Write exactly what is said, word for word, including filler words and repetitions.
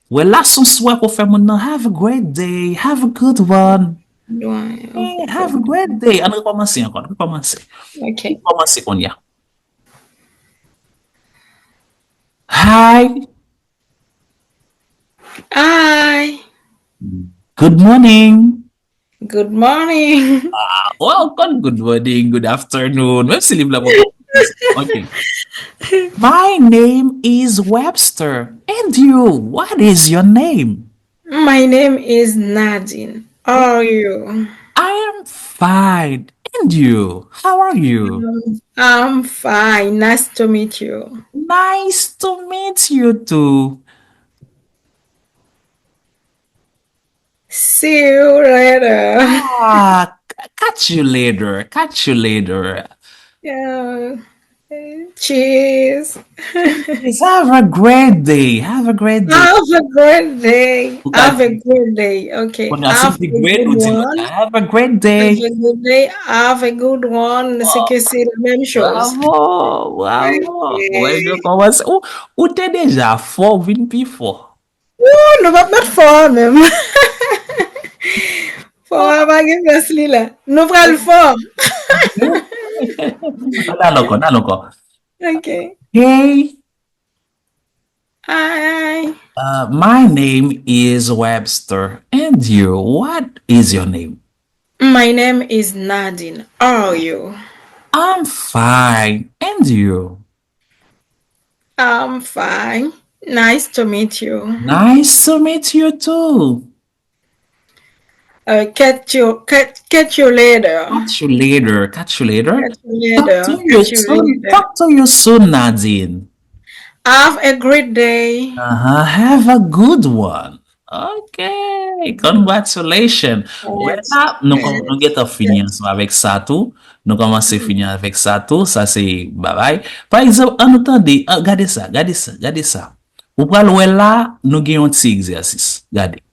Wè la, se yon swè pou fè moun nan. Have a great day. Have a good one. Lwen. Hey, have a great day. Ann rekòmanse ankò. Ann rekòmanse. Ok. Ann kòmanse kounye a. Hi. Hi. Good morning. Good morning. Ah, well, good, good morning, good afternoon. Menm si li blan pou. Ok. My name is Webster. And you, what is your name? My name is Nadine. How are you? I am fine. And you? How are you? I'm fine. Nice to meet you. Nice to meet you too. See you later. Ah, catch you later. Catch you later. Yeah. Cheers. Please have a great day. Have a great day. Have a great day. Ou ka Have a great day. Ok. Kounye a, si w di great, ou di have a great day. Have a good day. Have a good one. Se ke se la menm choz. Bravo, bravo. Wè, yo kòmanse. Ou, ou te deja fò, ou vin pi fò. Wou, nou p ap met fò a menm. Fò a pa gen plas li la. Nou pral fò. N al ankò, n al ankò. Ok. Hey, Hi. uh, my name is Webster. And you, what is your name? My name is Nadine. How are you? I'm fine. And you? I'm fine. Nice to meet you. Nice to meet you too. Uh, catch you, catch, catch you later. Catch you later. Catch you later. Catch you later. Talk to you Catch you soon. later. Talk to you soon, Nadine. Have a great day. Uh-huh. Have a good one. Ok. Congratulations. Wè la, nou kòm nou gentan fini ansanm avèk sa tou. Nou kòmanse fini avèk sa tou. Sa se babay. Pa egzanp, ann nou tande, ah, gade sa, gade sa, gade sa. Ou pral wè la, nou gen yon ti egzèsis. Gade.